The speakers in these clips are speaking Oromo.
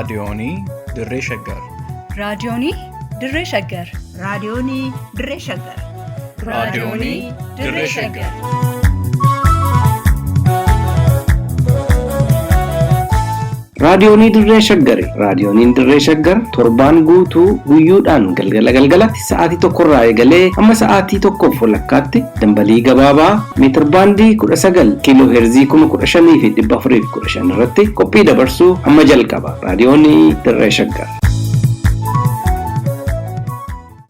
Raadiyoonii Dirree Shaggar. Raadiyoonii Dirree Shaggar. Raadiyoonii Dirree Shaggar. Raadiyoonii Dirree Shaggar. Raadiyoonii Dirree Shaggari. Raadiyooniin Dirree Shaggar torbaan guutuu guyyoodhaan galgala galgalatti sa'aatii tokkorraa eegalee hamma sa'aatii tokkoof walakkaatti dambalii gabaabaa meetirbaandii 19 kiiloo heerzii 15,415 irratti qophii dabarsuu hamma jalqaba. Raadiyoonii Dirree Shaggar.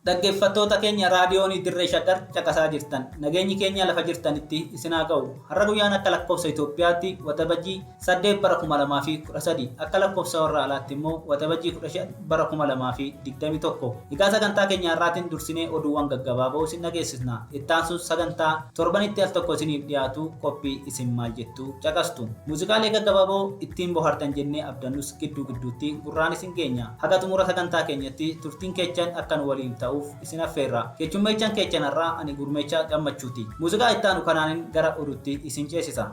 Dhaggeeffattoota keenya raadiyoonii Dirree Shaggar caqasaa jirtan. Nageenyi keenya lafa jirtanitti isin haa ga'u. Har'a guyyaan akka lakkoofsa Itoophiyaatti Waxabajjii 8 bara 2013 akka lakkoofsa warra alaatti immoo Waxabajjii 15 bara 2021. Egaa sagantaa keenya har'aatiin dursinee oduuwwan gaggabaaboo isin dhageessisna. Itti aansuun sagantaa torbanitti al tokko isiniif dhiyaatu qophii isin maal jettu caqastu. Muuziqaalee gaggabaaboo ittiin bohaartan jennee abdannus gidduu gidduutti gurraan isin geenya. Haga xumura sagantaa keenyatti turtiin keechan akka nu waliin ta'uuf isin affeerra. Keessummeessaan keechan har'aa ani Gurmeechaa Gammachuuti. Muuziqaa itti aanu kanaanin gara oduutti isin ceesisa.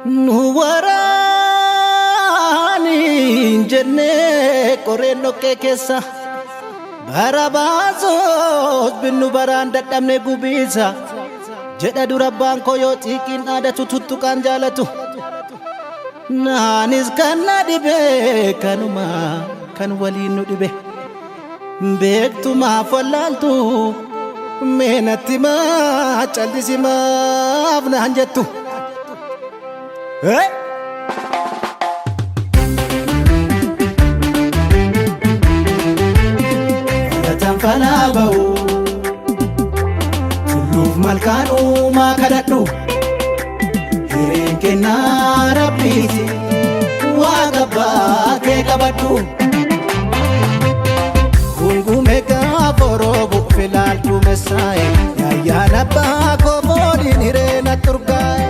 Nu waraaniin jennee qoreen dhoqqee keessa bara baasos binnu baraan dadhabne gubiisa jedha dura abbaan koo yoo xiiqiin dhaadatu tuttuqaan jaalatu. Naanis kan na dhibe kanuma kan waliin nu dhibe beektumaaf wallaaltu meenatti maa callisimaaf naan jettu. Hey! Falataan falaa ba'u tulluuf malkaan uumaa kadhadhu hireen kennaa rabbiiti waaqa abbaa kee qabadhu. Gungume gaafa roobu filaaltu messaa'e yaayyaan abbaa koo fooliin hireena turgaa'e.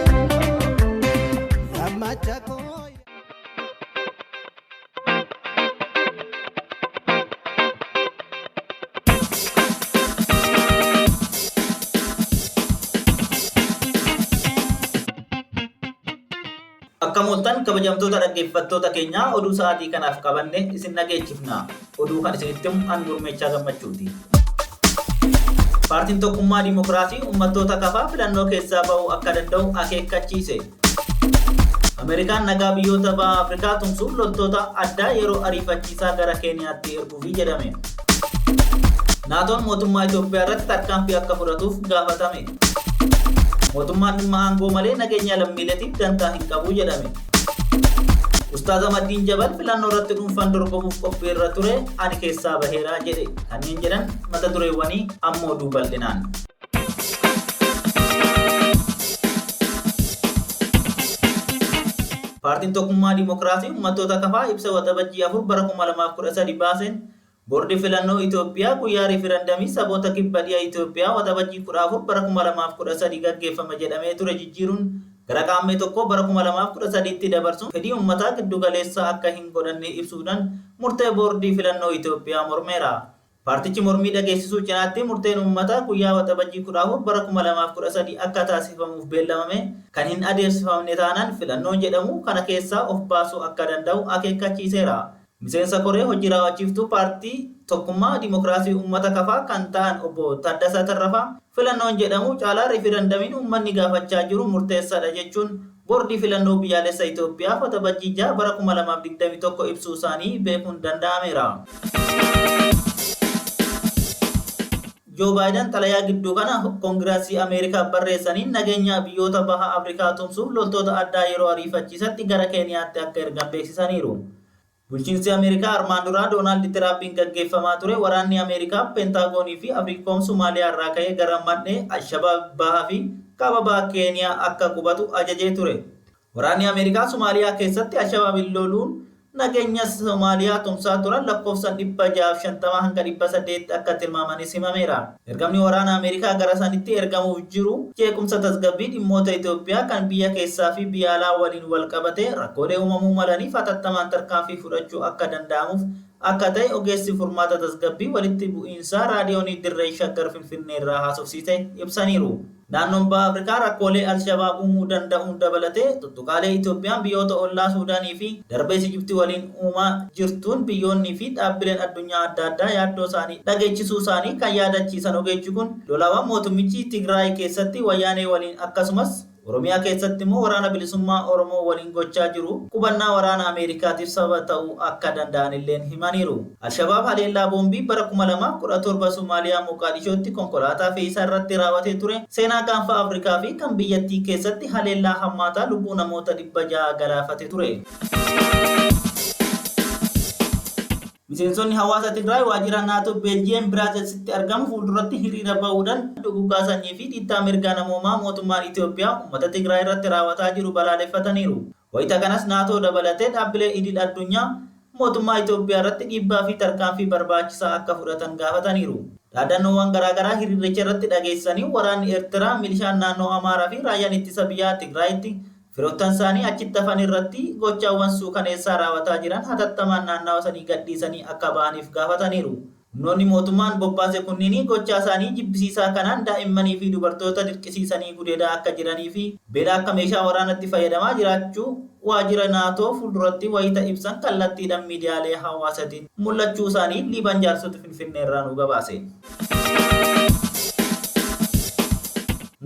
Lammacha koo. Akka mooltan kabajamtoota dhaggeeffattoota keenyaa oduu sa'aatii kanaaf qabanne isin dhageechifna. Oduu kan isinitti himu an Gurmeechaa Gammachuuti. Paartiin Tokkummaa Dimookiraasii uummattoota kafaa filannoo keessaa ba'uu akka danda'u akeekkachiise. Ameerikaan nagaa biyyoota baha Afrikaa tumsuuf loltoota addaa yeroo ariifachiisaa gara Keeniyaatti erguufi jedhame. Naatoon mootummaa Itoophiyaa irratti tarkaanfii akka fudhatuuf gaafatame. Mootummaan dhimma aangoo malee nageenya lammiileetiif dantaa hin qabu jedhame. Ustaaz Ahmaddiin Jabal filannoo irratti dhuunfaan dorgomuuf qophii irra ture ani keessaa baheera jedhe. Kanneen jedhan mata dureewwanii amma oduu bal'inaan. Paartiin Tokkummaa Dimookiraasii Uummattoota Kafaa ibsa Waxabajjii 4 bara 2013 baaseen Boordii Filannoo Itoophiyaa guyyaa riifirandamii saboota kibba dhiha Itoophiyaa Waxabajjii 14 bara 2013 gaggeeffama jedhamee ture jijjiiruun gara Qaammee 1 bara 2013tti dabarsuun fedhii uummataa giddugaleessa akka hin godhanne ibsuudhaan murtee Boordii Filannoo Itoophiyaa mormeera. Paartichi mormii dhageessisuu cinaatti murteen uummataa guyyaa Waxabajjii 14 bara 2013 akka taasifamuuf beellamame kan hin adeemsifamne taanaan filannoon jedhamu kana keessaa of baasuu akka danda'u akeekkachiiseera. Miseensa koree hojii raawwachiiftuu paartii Tokkummaa Dimookiraasii Uummata Kafaa kan ta'an obbo Taaddasaa Tarrafaa filannoon jedhamu caalaa riifirandamiin uummanni gaafachaa jiru murteessaadha jechuun Boordii Filannoo Biyyaalessa Itoophiyaaf Waxabajjii 6 bara 2021 ibsuu isaanii beekuun danda'ameera. Joo Baayidan xalayaa gidduu kana Koongirasii Ameerikaaf barreessaniin nageenya biyyoota baha Afrikaa tumsuuf loltoota addaa yeroo ariifachiisatti gara Keeniyaatti akka ergan beeksisaniiru. Bulchiinsi Ameerikaa armaan duraa Doonaald Tiraampiin gaggeeffamaa ture waraanni Ameerikaa Peentaagoonii fi Afriikoom Somaaliyaa irraa ka'ee gara mandhee Alshabaab bahaa fi kaaba baha Keeniyaa akka qubatu ajajee ture. Waraanni Ameerikaa Somaaliyaa keessatti Alshabaabiin loluun nageenya Somaaliyaa tumsaa turan lakkoofsan 650 hanga 800 akka tilmaamanis himameera. Ergamni waraana Ameerikaa gara sanitti ergamuuf jiru jeequmsa tasgabbii dhimmoota Itoophiyaa kan biyya keessaa fi biyya alaa waliin wal qabatee rakkoolee uumamuu malaniif hatattamaan tarkaanfii fudhachuu akka danda'amuuf akka ta'e ogeessi furmaata tasgabbii walitti bu'iinsaa Raadiyoonii Dirree Shaggar Finfinneerraa haasofsiise ibsaniiru. Naannoon Baha Afrikaa rakkoolee Alshabaab uumuu danda'uun dabalatee tuttuqaalee Itoophiyaan biyyoota ollaa Suudaanii fi darbees Ijiptii waliin uumaa jirtuun biyyoonnii fi dhaabbileen addunyaa adda addaa yaaddoo isaanii dhageechisuu isaanii kan yaadachiisan ogeechi kun lolaawwan mootummichi Tigraay keessatti wayyaanee waliin akkasumas Oromiyaa keessatti immoo waraana bilisummaa Oromoo waliin gochaa jiru qubannaa waraana Ameerikaatiif sababa ta'uu akka danda'an illeen himaniiru. Alshabaab haleellaa boombii bara 2017 Somaaliyaa Moqaadishootti konkolaataa fe'iisaa irratti raawwatee ture seenaa gaanfa Afrikaa fi kan biyyattii keessatti haleellaa hammaataa lubbuu namoota 600 galaafate ture. Miseensonni hawaasa Tigraay waajjira Naatoo Beeljiyeem Biraaselsitti argamu fuulduratti hiriira bahuudhaan duguuggaa sanyii fi dhiittaa mirgaa namoomaa mootummaan Itoophiyaa uummata Tigraay irratti raawwataa jiru balaaleffataniiru. Wayita kanas Naatoo dabalatee dhaabbilee idil addunyaa mootummaa Itoophiyaa irratti dhiibbaa fi tarkaanfii barbaachisaa akka fudhatan gaafataniiru. Dhaadannoowwan garaagaraa hiriiricha irratti dhageessisanii waraanni Eertiraa, milishaan naannoo Amaaraa fi raayyaan ittisa biyyaa Tigraayitti firoottan isaanii achitti hafan irratti gochaawwan suukaneessaa raawwataa jiran hatattamaan naannawa sanii gadhiisanii akka ba'aniif gaafataniiru. Humnoonni mootummaan bobbaase kunniin gochaa isaanii jibbisiisaa kanaan daa'immanii fi dubartoota dirqisiisanii gudeedaa akka jiranii fi beela akka meeshaa waraanatti fayyadamaa jiraachuu waajjira Naatoo fuulduratti wayita ibsan kallattiidhaan miidiyaalee hawaasatiin mul'achuu isaanii Liiban Jaarsota Finfinnee irraa nu gabaase.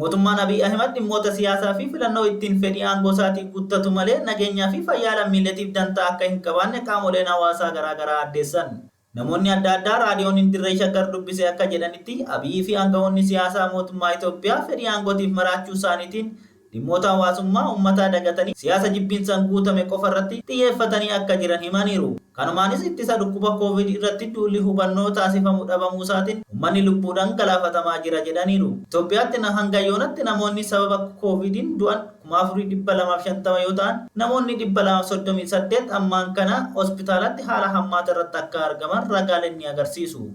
Mootummaan Abiy Ahimad dhimmoota siyaasaa fi filannoo ittiin fedhii aangoo isaatii guuttatu malee nageenyaa fi fayyaa lammiileetiif dantaa akka hin qabaanne qaamoleen hawaasaa garaagaraa addeessan. Namoonni adda addaa raadiyooniin Dirree Shaggar dubbise akka jedhanitti Abiyyi fi aangawoonni siyaasaa mootummaa Itoophiyaa fedhii aangootiif maraachuu isaaniitiin dhimmoota hawaasummaa uummataa dagatanii siyaasa jibbiinsaan guutame qofa irratti xiyyeeffatanii akka jiran himaniiru. Kanumaanis ittisa dhukkuba Koovid irratti duulli hubannoo taasifamu dhabamuu isaatiin uummanni lubbuudhaan galaafatamaa jira jedhaniiru. Itoophiyaatti hanga yoonatti namoonni sababa Koovidiin du'an 4250 yoo ta'an namoonni 238 ammaan kana hospitaalatti haala hammaata irratti akka argaman ragaaleen ni agarsiisu.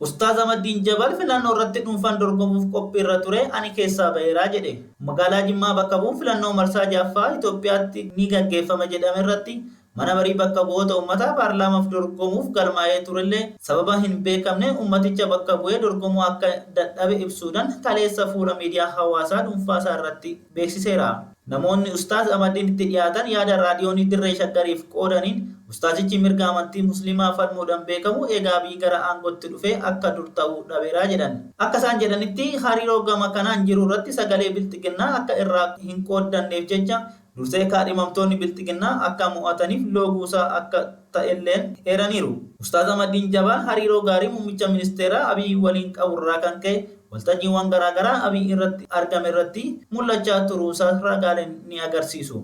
Ustaaz Ahmaddiin Jabal filannoo irratti dhuunfaan dorgomuuf qophii irra ture ani keessaa baheeraa jedhe. Magaalaa Jimmaa bakka bu'uun filannoo marsaa ja'affaa Itoophiyaatti ni gaggeeffama jedhame irratti mana marii bakka bu'oota uummataa paarlaamaaf dorgomuuf galmaa'ee turellee sababa hin beekamne uummaticha bakka bu'ee dorgomuu akka dadhabe ibsuudhaan kaleessa fuula miidiyaa hawaasaa dhuunfaasaa irratti beeksiseera. Namoonni Ustaaz Ahmaddiin itti dhiyaatan yaada raadiyoonii Dirree Shaggariif qoodaniin Ustaazichi mirga amantii Musliimaa falmuudhaan beekamu egaa Abiy gara aangootti dhufee akka dur ta'uu dhabeeraa jedhan. Akka isaan jedhanitti hariiroo gama kanaan jiru irratti sagalee bilxiginnaa akka irraa hin qooddanneef jecha dursee kaadhimamtoonni bilxiginnaa akka mo'ataniif looguusaa akka ta'elleen eeraniiru. Ustaaz Ahmaddiin Jabaan hariiroo gaarii muummicha ministeeraa Abiy waliin qaburraa kan ka'e waltajjiiwwan garaagaraa Abiy irratti argame irratti mul'achaa turuusaa ragaaleen ni agarsiisu.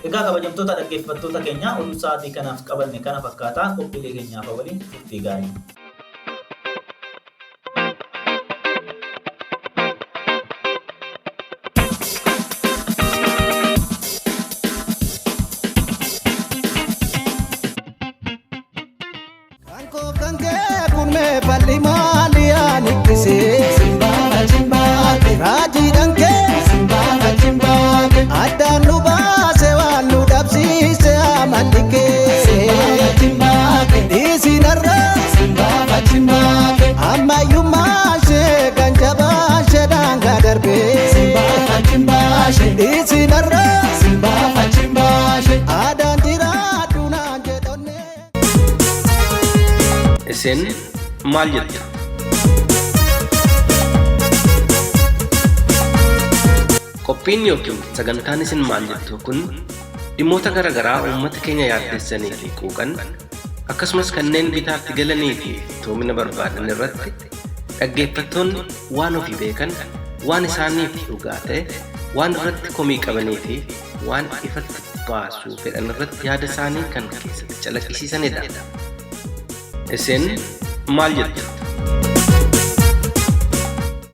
Egaa kabajamtoota dhaggeeffattoota keenya oduu sa'aatii kanaaf qabanne kana fakkaataa qophiilee keenyaaf waliin turtii gaarii. Kankoo kankee kun mee falli maali ani ittisee? Raajiidhaan kee addaan nu baase waan nu dhabsiise amalli kee. Dhiisiin har'a ammayyummaa ishee kan jabaa ishee daangaa darbee. Dhiisiin har'a aadaan jiraadhu naan jedhonne. Isin maal jettu? Qophiin yookiin sagantaan isin maal jettu kun dhimmoota garaa garaa uummata keenya yaaddessanii fi quuqan akkasumas kanneen bitaatti galanii fi toomina barbaadan irratti dhaggeeffattoonni waan ofii beekan, waan isaaniif dhugaa ta'e, waan irratti komii qabanii fi waan ifatti baasuu fedhan irratti yaada isaanii kan keessatti calaqqisiisanidha. Isin maal jettu?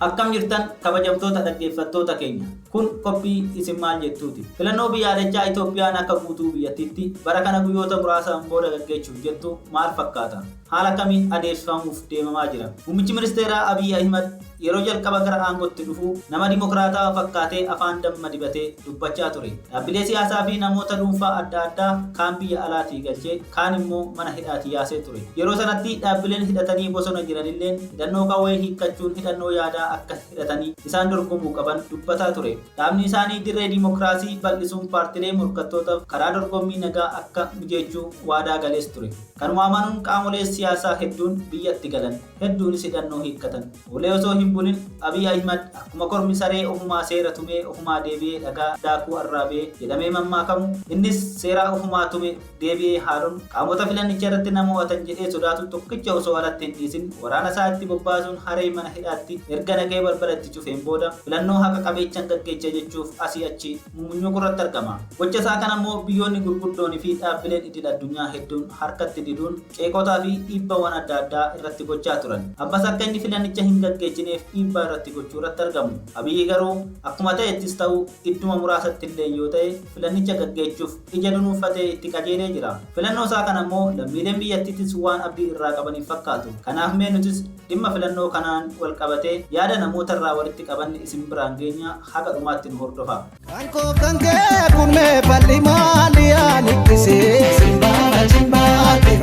Akkam jirtan kabajamtoota dhaggeeffattoota keenya. Kun qophii isin maal jettuuti. Filannoo biyyaalessaa Itoophiyaan akka guutuu biyyattiitti bara kana guyyoota muraasaan booda gaggeessuuf jettu maal fakkaata? Haala kamiin adeemsifamuuf deemamaa jira? Muummichi ministeeraa Abiy Ahimad yeroo jalqaba gara aangootti dhufu nama dimokiraataa fakkaatee afaan damma dibatee dubbachaa ture. Dhaabbilee siyaasaa fi namoota dhuunfaa adda addaa kaan biyya alaatii galchee kaan immoo mana hidhaatii yaasee ture. Yeroo sanatti dhaabbileen hidhatanii bosona jiranilleen hidhannoo qawwee hiikkachuun hidhannoo yaadaa akka hidhatanii isaan dorgomuu qaban dubbataa ture. Dhaabni isaanii dirree dimokiraasii bal'isuun paartilee morkattootaaf karaa dorgommii nagaa akka mijeechuu waadaa galees ture. Kanuma amanuun qaamolee siyaasaa hedduun biyyatti galan, hedduunis hidhannoo hiikkatan. Olee osoo hin bulin Abiy Ahimad akkuma kormi saree ofumaa seera tumee ofumaa deebi'ee dhagaa daakuu arraabee jedhamee mammaakamu, innis seeraa ofumaa tume deebi'ee haaluun qaamota filannicha irratti na mo'atan jedhee sodaatu tokkicha osoo alatti hin dhiisin waraana isaa itti bobbaasuun haree mana hidhaatti erga naqee balbala itti cufeen booda filannoo haqa qabeechan gaggeecha jechuuf asii achi mumunyuuqu irratti argama. Gocha isaa kana immoo biyyoonni gurguddoonii fi dhaabbileen idil addunyaa hedduun harkatti diduun qeeqotaa fi dhiibbawwan adda addaa irratti gochaa turan. Ammas akka inni filannicha hin gaggeessineef dhiibbaa irratti gochuu irratti argamu. Abiyyi garuu akkuma ta'ettis ta'u idduma muraasatti illee yoo ta'e filannicha gaggeessuuf ija dunuunfatee itti qajeelee jira. Filannoo isaa kana immoo lammiileen biyyattiitis waan abdii irraa qabaniif fakkaatu. Kanaaf mee nutis dhimma filannoo kanaan wal qabatee yaada namoota irraa walitti qabanne isin biraan geenya, haga dhumaatti nu hordofa. Kankoo kankee kun mee falli maali yaalikkisee?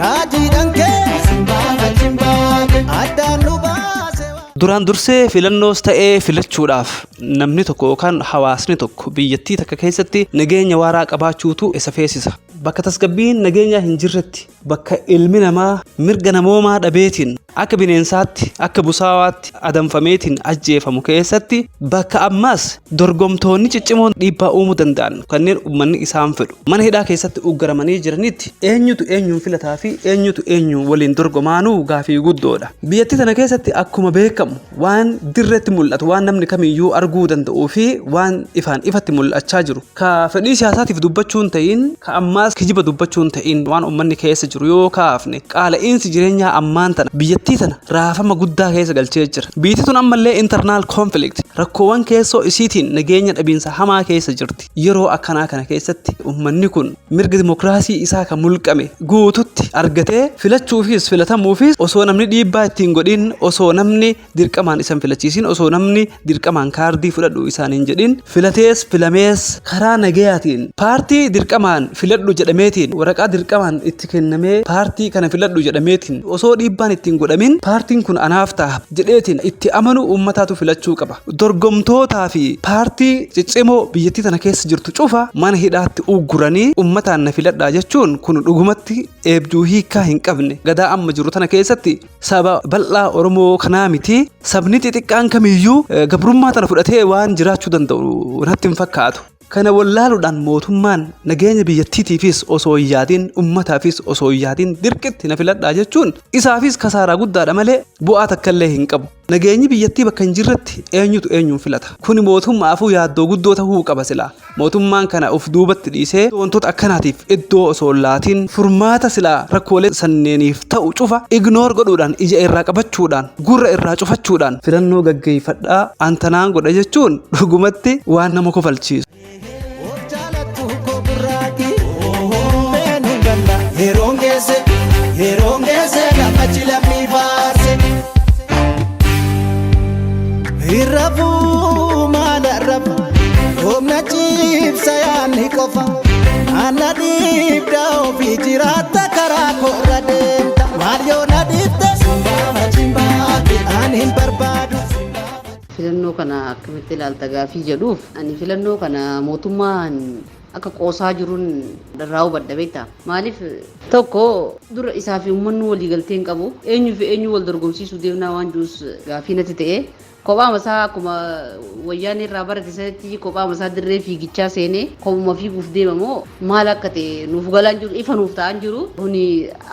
Raajiidhaan kee addaan nu baase. Duraan dursee filannoos ta'ee filachuudhaaf namni tokko yookaan hawaasni tokko biyyattii takka keessatti nageenya waaraa qabaachuutu isa feesisa. Bakka tasgabbiin nageenyaa hin jirretti, bakka ilmi namaa mirga namoomaa dhabeetiin akka bineensaatti, akka busaawaatti adamfameetiin ajjeefamu keessatti, bakka ammaas dorgomtoonni ciccimoon dhiibbaa uumuu danda'an kanneen uummanni isaan fedhu mana hidhaa keessatti uggaramanii jiranitti, eenyutu eenyuun filataa fi eenyutu eenyuun waliin dorgomaanuu gaafii guddoodha. Biyyattii tana keessatti akkuma beekamu waan dirreetti mul'atu, waan namni kamiyyuu arguu danda'uu fi waan ifaan ifatti mul'achaa jiru, ka fedhii siyaasaatiif dubbachuun ta'in, ka ammaas kijiba dubbachuun ta'in, waan uummanni keessa jiru yoo kaafne, qaala'iinsi jireenyaa ammaan tana biyyattii tana raafama guddaa keessa galchee jira. Biyyi tun ammallee internal conflict, rakkoowwan keessoo isiitiin nageenya dhabiinsa hamaa keessa jirti. Yeroo akkanaa kana keessatti uummanni kun mirga dimokiraasii isaa kan mulqame guututti argatee filachuufis filatamuufis osoo namni dhiibbaa ittiin godhin, osoo namni dirqamaan isan filachiisin, osoo namni dirqamaan kaardii fudhadhu isaaniin jedhin, filatees filamees karaa nagayaatiin paartii dirqamaan filadhu jedhameetiin, waraqaa dirqamaan itti kennamee paartii kana filadhu jedhameetiin osoo dhiibbaan ittiin godhamin, paartiin kun anaaf ta'a jedheetiin itti amanu uummataatu filachuu qaba. Dorgomtootaa fi paartii ciccimoo biyyattii tana keessa jirtu cufa mana hidhaatti ugguranii uummataan na filadhaa jechuun kun dhugumatti eebjuu hiikaa hin qabne. Gadaa amma jiru tana keessatti saba bal'aa Oromoo kanaa miti, sabni xixiqqaan kamiyyuu gabrummaa tana fudhatee waan jiraachuu danda'u natti hin fakkaatu. Kana wallaaluudhaan mootummaan nageenya biyyattiitiifis osoo hin yaadin, uummataafis osoo hin yaadin dirqitti na filadhaa jechuun isaafis kasaaraa guddaadha malee bu'aa takka illee hin qabu. Nageenyi biyyattii bakka hin jirretti eenyutu eenyuun filata? Kuni mootummaafuu yaaddoo guddoo ta'uu qaba silaa. Mootummaan kana of duubatti dhiisee wantoota akkanaatiif iddoo osoo hin laatiin, furmaata silaa rakkoolee sanneeniif ta'u cufa ignore godhuudhaan, ija irraa qabachuudhaan, gurra irraa cufachuudhaan filannoo gaggeeffadhaa antanaan godha jechuun dhugumatti waan nama kofalchiisu. Of jaalattu koo gurraati. Meenuun galla yeroon geesse, yeroon geesse lafachi lammii faarse. Irrafuu maala rafa humna ciibsa yaadni qofa maal na dhiibda, ofii jiraatta karaa koorra deemta, maal yoo na dhiibte ani hin barbaadu. Filannoo kana akkamitti ilaalta gaafii jedhuuf, ani filannoo kana mootummaan akka qoosaa jiruun irraa hubadha, beektaa. Maaliif, tokko dura isaa fi uummanni waliigaltee hin qabu. Eenyuu fi eenyu wal dorgomsiisuu deemnaa waan jirus gaafii natti ta'e. Kophaa masaa akkuma wayyaan irraa barate sanatti kophaa masaa dirree fiigichaa seenee kophuma fiiguuf deema moo maal akka ta'e nuuf galaan jiru, ifa nuuf ta'an jiru. Kuni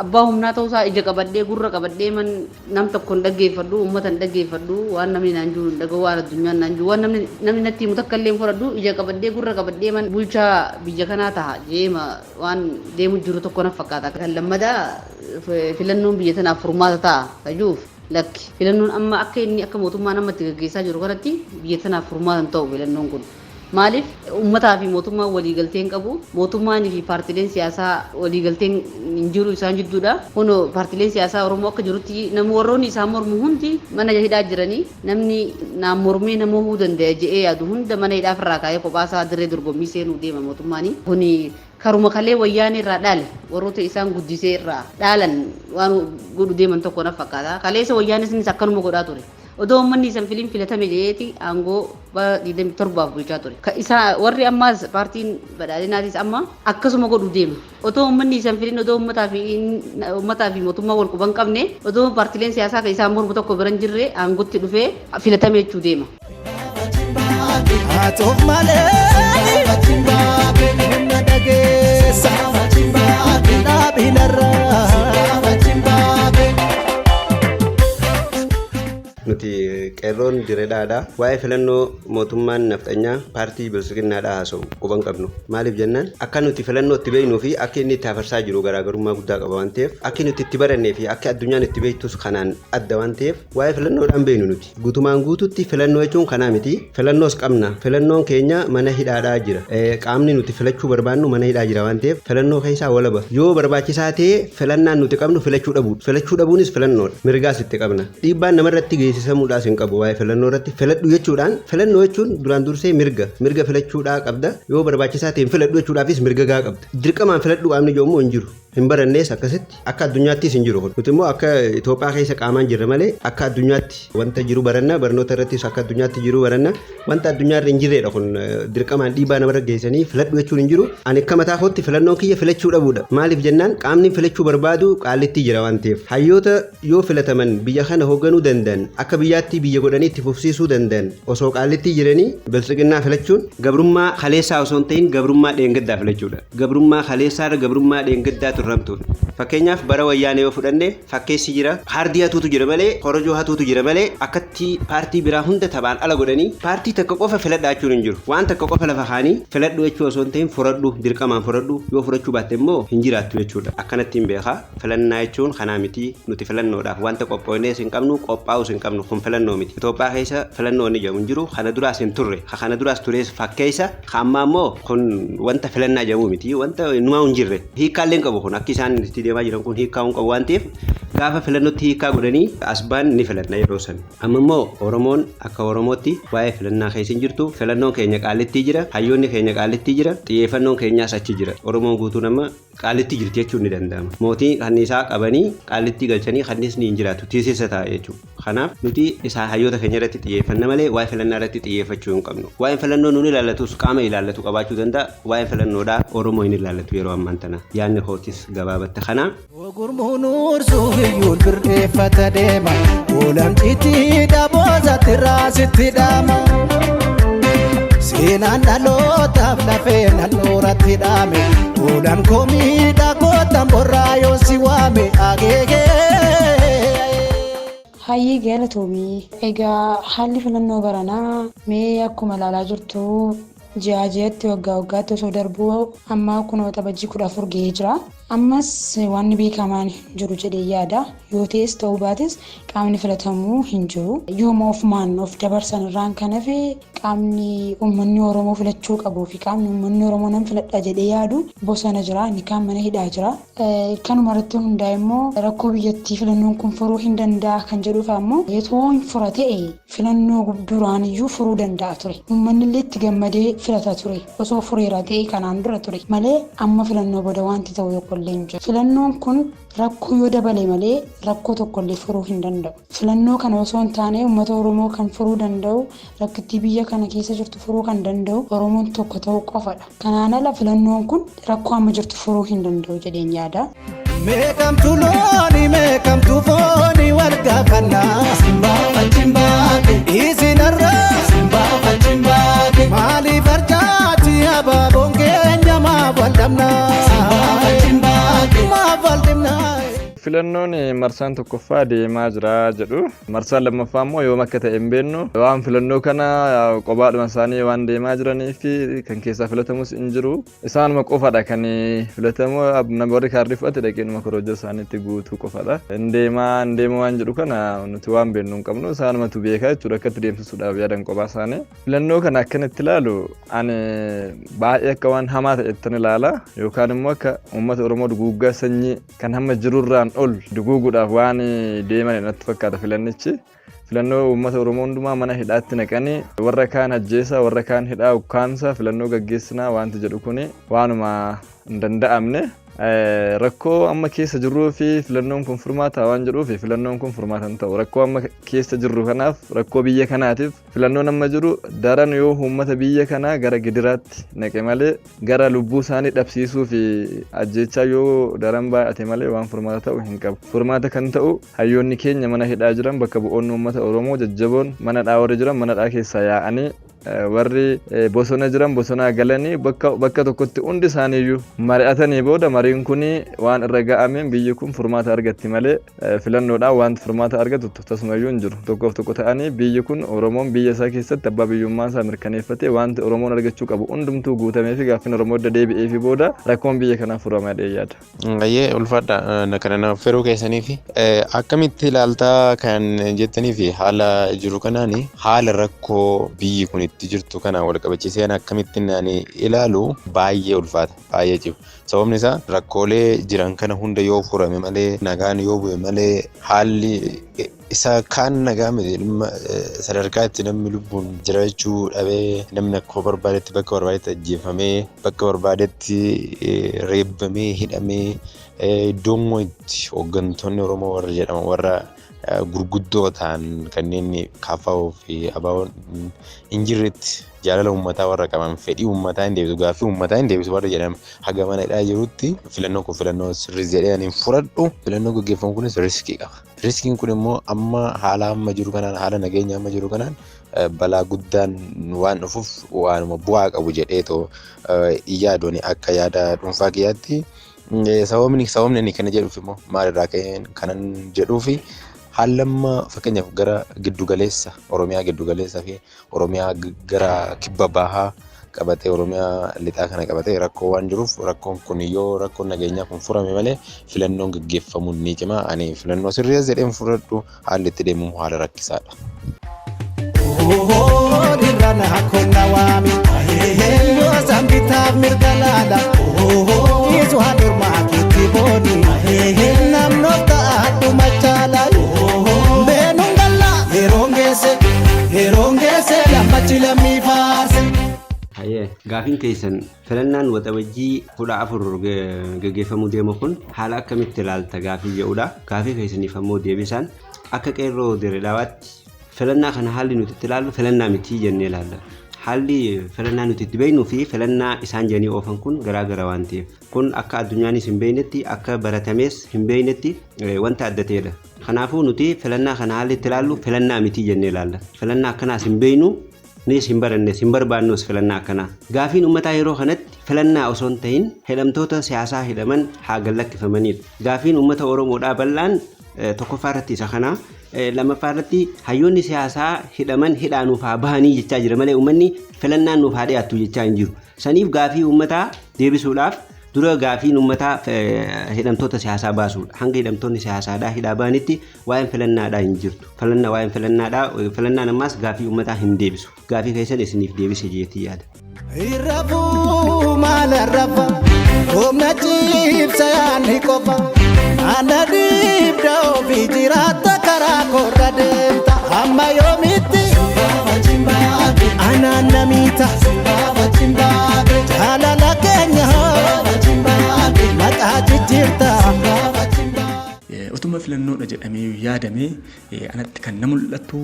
abbaa humnaa ta'uusaa ija qabadhee gurra qabadhee man nam tokko hin dhaggeeffadhu, uummata hin dhaggeeffadhu, waan namni naan jiru hin dhaga'u, waan addunyaan naan jiru, waan namni natti himu takka illee hin fudhadhu, ija qabadhee gurra qabadhee man bulchaa biyya kanaa taha jeema waan deemu jiru tokko na fakkaata. Kan lammadaa, filannoon biyya tanaaf furmaata ta'a kajuuf, lakki, filannoon amma akka inni akka mootummaan amma itti gaggeessaa jiru kanatti biyya tanaaf furmaata hin ta'u filannoon kun. Maaliif uummataa fi mootummaan waliigaltee hin qabu. Mootummaanii fi paartileen siyaasaa waliigalteen hin jiru isaan jidduudha. Kunoo paartileen siyaasaa Oromoo akka jirutti namni warroonni isaan mormu hundi mana hidhaa jiranii namni naan mormee nama huu danda'a je'ee yaadu hunda mana hidhaa ofirraa kaa'ee kophaasaa dirree dorgommii seenuu deema mootummaanii. Kuni karuma kalee wayyaanee irraa dhaale warroota isaan guddisee irraa dhaalan waan godhu deeman tokko na fakkaata. Kaleessa wayyaanis akkanuma godhaa ture. Odoo uummanni isan filiin filatame jedheeti aangoo bara 27 bulchaa ture. Isa warri ammaas paartiin badhaadhinaatis amma akkasuma godhu deema. Otoo uummanni isan filiin odoo uummataa fi mootummaa wal quban qabne odoo paartileen siyaasaa kan isaan mormu tokko bira hin jirre aangootti dhufee filatame jechuu deema. Haatuuf malee humna dhageessa dhaabinarraa. Nuti qeerroon direedhaadha. Waa'ee filannoo mootummaan nafxanyaa paartii bilisiginnaadhaa haasa'u quban qabnu. Maaliif jennaan akka nuti filannoo itti beeknuu fi akka inni itti hafarsaa jiru garaagarummaa guddaa qaba waan ta'eef akka nuti itti barannee fi akka addunyaan itti beektus kanaan adda waan ta'eef waa'ee filannoodhaan beeknu nuti. Guutumaan guututti filannoo jechuun kanaa miti. Filannoos qabna. Filannoon keenya mana hidhaadhaa jira. Qaamni nuti filachuu barbaannu mana hidhaa jira waan ta'eef filannoo keessaa walaba. Yoo barbaachisaa ta'e filannaan nuti qabnu filachuu dhabuudha. Filachuu dhabuunis filannoodha. Mirgaas itti qabna. Dhiibbaan namarratti geessisamuudhaas hin qabu waa'ee filannoo irratti filadhu jechuudhaan filannoo jechuun duraan dursee mirga mirga filachuudhaa qabda yoo barbaachisaa ta'e filadhu jechuudhaafis mirga gaa qabda dirqamaan filadhu qaamni jedhamu hin jiru hin barannees akkasitti akka addunyaattis hin jiru nuti immoo akka Itoophiyaa keessa qaamaan jirra malee akka addunyaatti wanta jiru baranna barnoota irrattis akka addunyaatti jiru baranna wanta addunyaa irra hin jirredha kun dirqamaan dhiibbaa namarra geessanii filadhu jechuun hin jiru ani akka mataa kootti filannoon kiyya filachuu dhabuudha maaliif jennaan qaamni filachuu barbaadu qaalitti jira waan ta'eef hayyoota yoo filataman biyya kana hoogganuu danda'an akka biyyaatti biyya godhanii itti fufsiisuu danda'an osoo qaalitti jiranii bilisiginnaa filachuun gabrummaa kaleessaa osoo hin ta'in gabrummaa dheengaddaa filachuudha gabrummaa kaleessaarra gabrummaa dheengaddaa turramtuudha fakkeenyaaf bara wayyaanee yoo fudhanne fakkeessi jira kaardii hatuutu jira malee korojoo hatuutu jira malee akkatti paartii biraa hunda taphaan ala godhanii paartii takka qofa filadhaa jechuun hin jiru waan takka qofa lafa kaanii filadhu jechuu osoo hin ta'in furadhu dirqamaan furadhu yoo furachuu baatte immoo hin jiraattu jechuudha akkanatti hin beekaa filannaa jechuun kanaa miti nuti filannoodhaaf wanta qophoofnees hin qabnu qophaa'us hin qabnu kun filannoo miti Itoophiyaa keessa filannoo inni jedhamu hin jiru kana duraas hin turre kana duraas turees fakkeessa ammaa immoo kun wanta filannaa jedhamu miti wanta numaa hin jirre hiikkaallee hin qabu kun akka isaan itti deemaa jiran kun hiikkaa hin qabu waan ta'eef gaafa filannootti hiikkaa godhanii asbaan ni filanna yeroo san amma immoo Oromoon akka Oromootti waa'ee filannaa keessa hin jirtu filannoon keenya qaalittii jira hayyoonni keenya qaalittii jira xiyyeeffannoon keenyaas achi jira Oromoon guutuun amma qaalitti jirti jechuun ni danda'ama mootii kanniisaa qabanii qaalittii galchanii kanniisni hin jiraatu tiisisa ta'a jechuudha kanaaf nuti isaa hayyoota keenya irratti xiyyeeffanna malee waa'ee filannaa irratti xiyyeeffachuu hin qabnu waa'een filannoo nuun ilaallatus qaama ilaallatu qabaachuu danda'a waa'een filannoodhaa Oromoo hin ilaallatu yeroo ammaan tana yaadni kootis gabaabatte kana. Gurmuun uursuuf iyyuun birreeffata deema Oolamxiitti dhaboosatti raasitti dhaama Seenaan dhalootaaf lafee handhuuratti dhaame Oolan komii dhagootan borraa yoo si waame ageegee. Hayyee galatoomii. Egaa haalli filannoo baranaa mee akkuma ilaalaa jirtu ji'a ji'atti waggaa waggaatti osoo darbuu amma kunoo Waxabajjii 14 ga'ee jira. Ammas wanni beekamaan hin jiru jedhee yaada. Yoo ta'es ta'uu baates qaamni filatamuu hin jiru. Yooma ofumaan of dabarsan irraan kan hafe qaamni uummanni Oromoo filachuu qabuu fi qaamni uummanni Oromoo nan filadha jedhee yaadu bosona jira. Inni kaan mana hidhaa jira. Kanuma irratti hundaa'e immoo rakkoo biyyattii filannoon kun furuu hin danda'a kan jedhuuf ammoo yoo hin fura ta'e filannoo duraan iyyuu furuu danda'a ture. Uummanni illee itti gammadee filata ture. Osoo fureera ta'e kanaan dura ture malee amma filannoo booda wanti ta'u tokkollee hin jiru. Filannoon kun rakkoo yoo dabale malee rakkoo tokkollee furuu hin danda'u. Filannoo kana osoo hin taane uummata Oromoo kan furuu danda'u rakkittii biyya kana keessa jirtu furuu kan danda'u Oromoon tokko ta'uu qofadha. Kanaan ala filannoon kun rakkoo amma jirtu furuu hin danda'u jedheen yaada. Meeqamtu looni meeqamtu fooni wal gaafannaa. Isinarraa maaliif arjaati abaaboon keenya maaf wal dhabnaa? Maaf wal dhibnaa? Filannoon marsaan tokkoffaa deemaa jira jedhu. Marsaan lammaffaa immoo yoom akka ta'e hin beeknu. Waan filannoo kana qobaadhuma isaanii waan deemaa jiranii fi kan keessaa filatamus hin jiru. Isaanuma qofadha kan filatamu, nama warri kaardii fudhate dhaqeenuma korojoo isaaniitti guutuu qofadha. Hin deemaa hin deemu waan jedhu kana nuti waan beeknu hin qabnu, isaanumatu beekaa jechuudha akkatti deemsisuudhaaf yaadan qophaa isaanii. Filannoo kana akkanatti ilaalu ani baay'ee akka waan hamaa ta'ettan ilaala, yookaan immoo akka uummata Oromoo duguuggaa sanyii kan hamma jirurraan ol duguuguudhaaf waan deeman natti fakkaata filannichi. Filannoo uummata Oromoo hundumaa mana hidhaatti naqanii, warra kaan ajjeesaa, warra kaan hidhaa ukkaamsaa filannoo gaggeessinaa wanti jedhu kuni waanuma hin danda'amne. Rakkoo amma keessa jirruu fi filannoon kun furmaata waan jedhuuf, filannoon kun furmaata hin ta'u. Rakkoo amma keessa jirru kanaaf, rakkoo biyya kanaatiif filannoon amma jiru daran yoo uummata biyya kanaa gara gidiraatti naqe malee, gara lubbuu isaanii dhabsiisuu fi ajjeechaa yoo daran baay'ate malee waan furmaata ta'u hin qabu. Furmaata kan ta'u hayyoonni keenya mana hidhaa jiran, bakka bu'oonni uummata Oromoo jajjaboon mana dhaa warri jiran mana dhaa keessaa yaa'anii, warri bosona jiran bosonaa galanii, bakka tokkotti hundi isaaniiyyuu mari'atanii booda mariin kun waan irra ga'ameen biyyi kun furmaata argatti malee filannoodhaan wanti furmaata argatu tasumayyuu hin jiru. Tokkoof tokko ta'anii biyyi kun, Oromoon biyya isaa keessatti abbaa biyyummaa isaa mirkaneeffatee, wanti Oromoon argachuu qabu hundumtuu guutamee fi gaaffiin Oromoo edda deebi'ee fi booda rakkoon biyya kanaa furama jedhee yaada. Baay'ee ulfaadha kana naaf firuu keessanii fi akkamitti ilaaltaa kan jettanii fi haala jiru kanaan, haala rakkoo biyyi kun itti jirtu kana wal qabachiisee akkamittiin ani ilaalu baay'ee ulfaata, baay'ee cimu. Sababni isaa rakkoolee jiran kana hunda yoo furame malee, nagaan yoo bu'e malee, haalli isa kaan nagaa miti. Dhimma sadarkaa itti namni lubbuun jiraachuu dhabee, namni akkuma barbaadetti bakka barbaadetti ajjeefamee, bakka barbaadetti reebamee, hidhamee, iddoo immoo itti hooggantoonni Oromoo warra jedhaman, warra gurguddoo ta'an, kanneen KFO fi ABO'n hin jirretti, jaalala uummataa warra qaban, fedhii uummataa hin deebisu, gaaffii uummataa hin deebisu warra jedhame haga mana hidhaa jirutti filannoon kun filannoo sirrii jedhee ani hin fudhadhu. Filannoo gaggeeffamu kunis riskii qaba. Riskiin kun immoo amma haala amma jiru kanaan, haala nageenya amma jiru kanaan balaa guddaan waan dhufuuf waanuma bu'aa qabu jedhee too yaadoni akka yaada dhuunfaa kiyyaatti. Sababni inni kana jedhuuf immoo maalirraa ka'een kanan jedhuufi, haalli amma fakkeenyaaf gara giddugaleessa Oromiyaa, giddugaleessaa fi Oromiyaa gara kibba bahaa qabatee, Oromiyaa lixaa kana qabatee rakkoo waan jiruuf, rakkoon kun yoo rakkoon nageenyaa kun furame malee filannoon gaggeeffamuun ni cima. Ani filannoo sirrii jedheen fudhadhu, haalli itti deemamu haala rakkisaadha. Dirrana konna waami yoo sanbitaaf mirga laala isu haadhormaa keetti booni namnoof ta'aadhu machaala beenuun galla yeroon geesse, yeroon geesse lammachi lammii faarse. Hayyee, gaafiin keessan filannaan Waxabajjii 14 gaggeeffamuu deemu kun haala akkamitti ilaalta gaafii jedhudha. Gaafii keessaniif ammoo deebisaan akka qeerroo Dirree Dhawaatti filannaa kana haalli nuti itti ilaallu filannaa miti jennee ilaalla. Haalli filannaa nuti itti beeknuu fi filannaa isaan jedhanii oofan kun garaagara waan ta'eef, kun akka addunyaanis hin beeknetti, akka baratamees hin beeknetti wanta adda ta'edha. Kanaafuu nuti filannaa kana haalli itti ilaallu filannaa miti jennee ilaalla. Filannaa akkanaas hin beeknu, nis hin barannes, hin barbaannus filannaa akkanaa. Gaafiin uummataa yeroo kanatti filannaa osoo hin ta'in hidhamtoota siyaasaa hidhaman haa gallakkifamanidha. Gaafiin uummata Oromoodhaa bal'aan tokkoffaa irratti isa kana. Lammaffaa irratti hayyoonni siyaasaa hidhaman hidhaa nuuf haa bahanii jechaa jira malee uummanni filannaan nuuf haa dhiyaattu jechaa hin jiru. Saniif gaafii uummataa deebisuudhaaf dura gaafiin uummataa hidhamtoota siyaasaa baasuudha. Hanga hidhamtoonni siyaasaadhaa hidhaa bahanitti waa'een filannaadhaa hin jirtu. Filannaa waa'een filannaadhaa, filannaan ammaas gaafii uummataa hin deebisu. Gaafii keessan isiniif deebise jeetii yaada. Irrafuu maala rafa humna ciibsa yaadni qofa ana dhiibda ofii jiraatta karaa korra deemta hamma yoomitti anaan namiita jaalala keenya maqaa jijjiirta. Utuma filannoodha jedhamee yaadamee anatti kan na mul'atu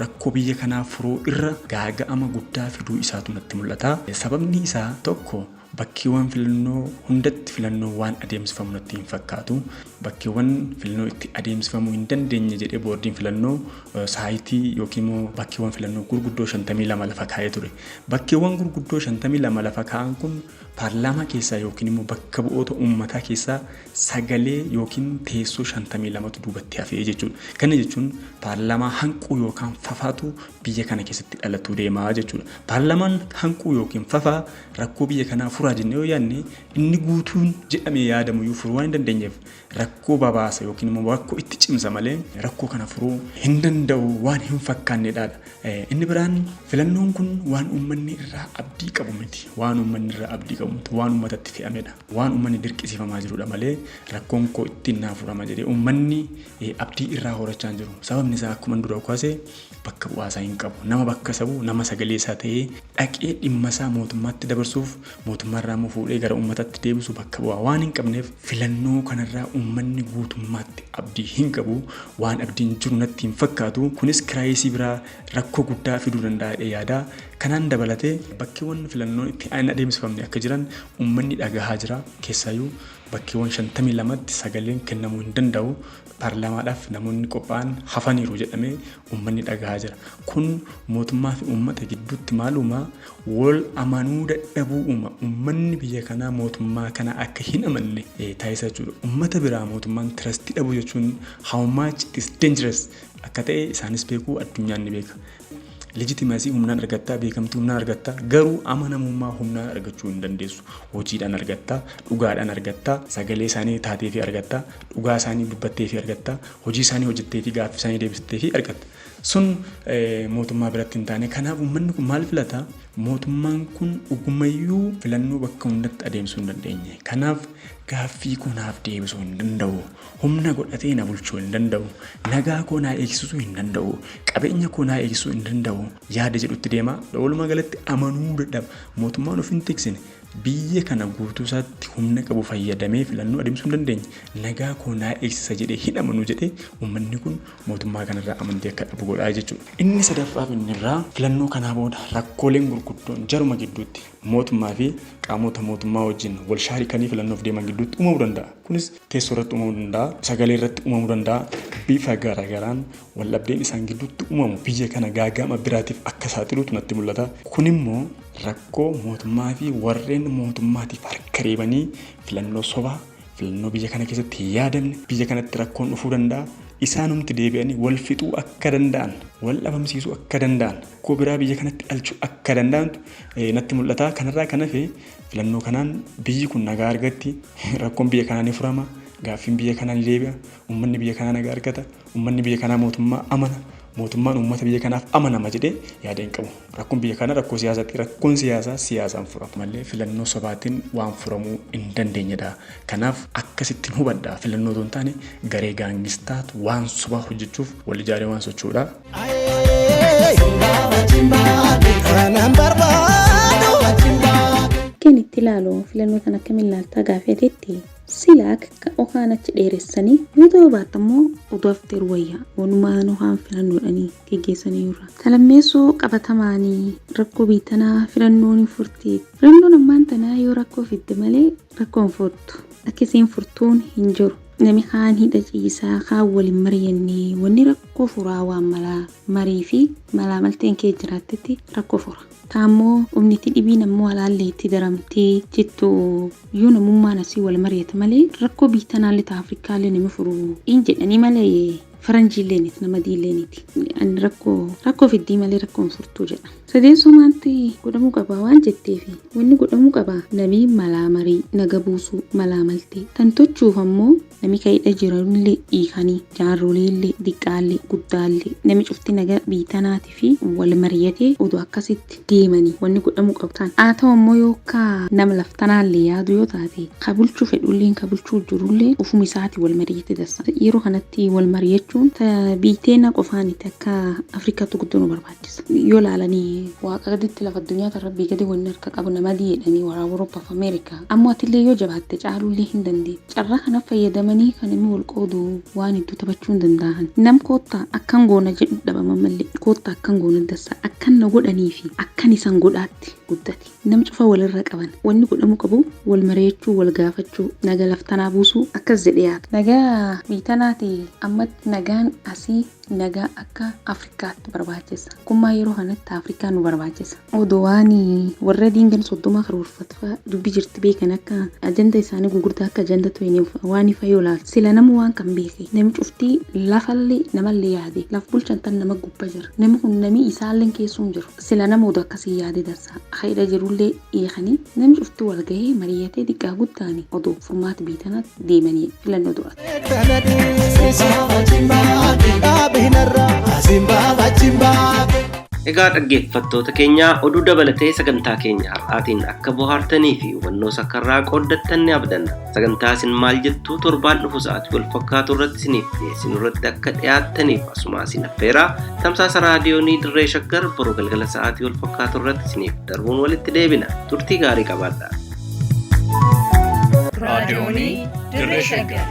rakkoo biyya kanaa furuu irra gaaga'ama guddaa fiduu isaatu natti mul'ata. Sababni isaa tokko, bakkeewwan filannoo hundatti filannoo waan adeemsifamu natti hin fakkaatu. Bakkeewwan filannoo itti adeemsifamuu hin dandeenye jedhee boordiin filannoo saayitii yookiin immoo bakkeewwan filannoo gurguddoo 52 lafa kaa'ee ture. Bakkeewwan gurguddoo 52 lafa kaa'an kun Paarlaamaa keessaa yookiin immoo bakka bu'oota uummataa keessaa sagalee yookiin teessoo 52tu duubatti hafee jechuudha. Kana jechuun paarlaamaa hanquu yookaan fafaatu biyya kana keessatti dhalatuu deemaa jechuudha. Paarlaamaan hanquu yookiin fafaa rakkoo biyya kanaa furaa jennee yoo yaadne, inni guutuun jedhamee yaadamu iyyuu furuu waan hin dandeenyeef, rakkoo babaasa yookiin immoo rakkoo itti cimsa malee rakkoo kana furuu hin danda'u waan hin fakkaannedha. Inni biraan, filannoon kun waan uummanni irraa abdii qabu miti. Waan uummanni irraa abdii qabu miti. Waan uummatatti fe'amedha. Waan uummanni dirqisiifamaa jirudha malee rakkoon koo ittiin naa furama jedhee uummanni abdii irraa horachaa hin jiru. Sababni isaa, akkuma dura kaase, bakka bu'aa isaa hin qabu. Nama bakka isa bu'u, nama sagalee isaa ta'ee dhaqee dhimma isaa mootummaatti dabarsuuf, mootummaarraa immoo fuudhee gara uummataatti deebisu bakka bu'aa waan hin qabneef, filannoo kanarraa uummanni guutummaatti abdii hin qabu. Waan abdiin jiru natti hin fakkaatu. Kunis crisis biraa, rakkoo guddaa fiduu danda'a jedhee yaada. Kanaan dabalatee bakkeewwan filannoon itti hin adeemsifamne akka jiran uummanni dhagahaa jira. Keessaayyuu bakkeewwan 52tti sagaleen kennamuu hin danda'u. Paarlaamaadhaaf namoonni qophaa'an hafaniiru jedhamee uummanni dhagahaa jira. Kun mootummaa fi uummata gidduutti maal uumaa? Wal amanuu dadhabuu uuma. Uummanni biyya kanaa mootummaa kana akka hin amanne taasisa jechuudha. Uummata biraa mootummaan trust dhabuu jechuun how much it is dangerous akka ta'e isaanis beekuu, addunyaan ni beeka. Legitimacy humnaan argattaa, beekamtii humnaan argattaa, garuu amanamummaa humnaan argachuu hin dandeessu. Hojiidhaan argattaa, dhugaadhaan argattaa, sagalee isaanii taatee fi argattaa, dhugaa isaanii dubbattee fi argattaa, hojii isaanii hojjettee fi gaaffii isaanii deebistee fi argatta. Sun mootummaa biratti hin taane. Kanaaf uummanni kun maal filata? Mootummaan kun dhugumayyuu filannoo bakka hundatti adeemsuu hin dandeenye. Kanaaf gaaffii koo naaf deebisuu hin danda'u. Humna godhatee na bulchuu hin danda'u. Nagaa koo naa eegsisuu hin danda'u. Qabeenya koo naa eegsisuu hin danda'u. Yaada jedhutti deema. Walumaa galatti amanuu dadhaba. Mootummaan of hin tiksine, biyya kana guutuu isaatti humna qabu fayyadamee filannoo adeemsuu hin dandeenye. Nagaa koo naa eegsisa jedhee hin amanu jedhee uummanni kun mootummaa kanarraa amantii akka dhabu godhaa jechuudha. Inni sadaffaaf inni irraa, filannoo kanaa booda rakkooleen gurguddoon jaruma gidduutti, mootummaa fi qaamota mootummaa wajjin wal shaarikanii filannoof deeman gidduutti uumamuu danda'a. Kunis teessoo irratti uumamuu danda'a, sagalee irratti uumamuu danda'a. Bifa garagaraan waldhabdeen isaan gidduutti uumamu biyya kana gaaga'ama biraatiif akka saaxiluutu natti mul'ata. Kun immoo rakkoo mootummaa fi warreen mootummaatiif harka reebanii filannoo sobaa, filannoo biyya kana keessatti hin yaadamne, biyya kanatti rakkoon dhufuu danda'a. Isaanumti deebi'anii wal fixuu akka danda'an, wal dhabamsiisuu akka danda'an, rakkoo biraa biyya kanatti dhalchuu akka danda'antu natti mul'ata. Kanarraa kan hafe filannoo kanaan biyyi kun nagaa argatti, rakkoon biyya kanaa ni furama, gaaffiin biyya kanaa ni deebi'a, uummanni biyya kanaa nagaa argata, uummanni biyya kanaa mootummaa amana, mootummaan uummata biyya kanaaf amanama jedhee yaada hin qabu. Rakkoon biyya kanaa rakkoo siyaasaati. Rakkoon siyaasaa siyaasaan furama malee filannoo sobaatiin waan furamuu hin dandeenyedha. Kanaaf akkasittiin hubadha. Filannoo otoo hin taane garee gaangistaatu waan sobaa hojjechuuf wal ijaaree waan socho'udha. Kanan barbaadu. Kan itti ilaalu, filannoo tan akkamiin ilaaltaa gaafetetti, sila akka okaan achi dheeressanii yoo ta'u baatte immoo oduu hafteeru wayya, walumaan okaan filannoodhanii geggeessanii irra. Talammeessoo, qabatamaanii rakkoo biittanaa filannoon hin furti. Filannoon ammaan tanaa yoo rakkoo fidde malee rakkoo hin furtu. Akka isiin furtuun hin jiru. Nami kaan hidha ciisaa, kaan waliin mari'annee wanni rakkoo furaa waan malaa marii fi malaa malteen kee jiraattetti rakkoo fura. Taammoo humniti dhibiin ammoo alaallee itti daramtee jettu, yoo namummaan asii wal mari'ate malee rakkoo biittanaallee ta Afrikaallee nami furu hin jedhanii malee faranjiilleeniti, nama diilleeniti. Ani rakkoo fiddii malee rakkoo hin furtuu jedha. Sadeessoo, maanti godhamuu qaba waan jetteefi, wanni godhamuu qaba namii malaa marii naga buusuu, malaa maltee tan tochuuf ammoo nami ka hidha jiranillee hiikanii, jaarroleellee, diqqaallee, guddaallee, nami cufti naga biitanaatii fi wal mari'atee oduu akkasitti deemanii wanni godhamuu qabu tan. Haa ta'u ammoo, yookaan nama laftanaallee yaadu yoo taate, ka bulchuu fedhulleen, ka bulchuu jirullee ofuma isaati wal mari'ate dassa. Yeroo kanatti wal mari'achuun biiteena qofaaniti, akka Afrikaatti guddoo nu barbaachisa. Yoo laalanii waaqa gaditti, lafa addunyaa tan rabbii gadi wanni harka qabu nama adii jedhanii warra Awurooppaa fi Ameerikaa. Ammoo atillee yoo jabaatte caalullee hin dandeettu. Carraa kana fayyadamanii kan inni wal qoodu waan hedduu taphachuu hin danda'an. Nam koottaa akkan goona jedhu dhabama malee, koottaa akkan goona dassa, akkan na godhanii fi akkan isan godhaatti guddate. Nam cufa walirra qaban. Wanni godhamuu qabu wal mari'achuu, wal gaafachuu, naga laftanaa buusuu akkas jedhee yaada. Nagaa biitanaati ammatti nagaan asii nagaa akka Afrikaatti barbaachisa. Kummaa yeroo kanatti Afrikaan guddaa nu barbaachisa. Odoo waan warra diingan 30 karoorfatu fa'aa dubbi jirti beekan akka ajanda isaanii gurguddaa akka ajanda tu'iniif waan ifa yoo laalu. Sila nama waan kan beeke nami cuftii lafallee namallee yaade laf bulchan tan nama gubba jira. Nami kun nami isaallee keessuun jiru. Sila nama odoo akkasii yaade dansa. Hayda jirullee eekanii nami cuftii wal gahee mari'atee xiqqaa guddaani odoo furmaata biitanaatti deemanii filannoo du'atu. Egaa dhaggeeffattoota keenya, oduu dabalatee sagantaa keenya har'aatiin akka bohaartanii fi hubannoo sakkarraa qooddattan ni abdanna. Sagantaa isin maal jettuu torbaan dhufu sa'aatii wal fakkaatu irratti isiniif dhiyeessinu irratti akka dhiyaattaniif asuma isin affeeraa, tamsaasa raadiyoonii Dirree Shaggar boruu galgala sa'aatii wal fakkaatu irratti isiniif darbuun walitti deebina. Turtii gaarii qabaadha. Raadiyoonii Dirree Shaggar.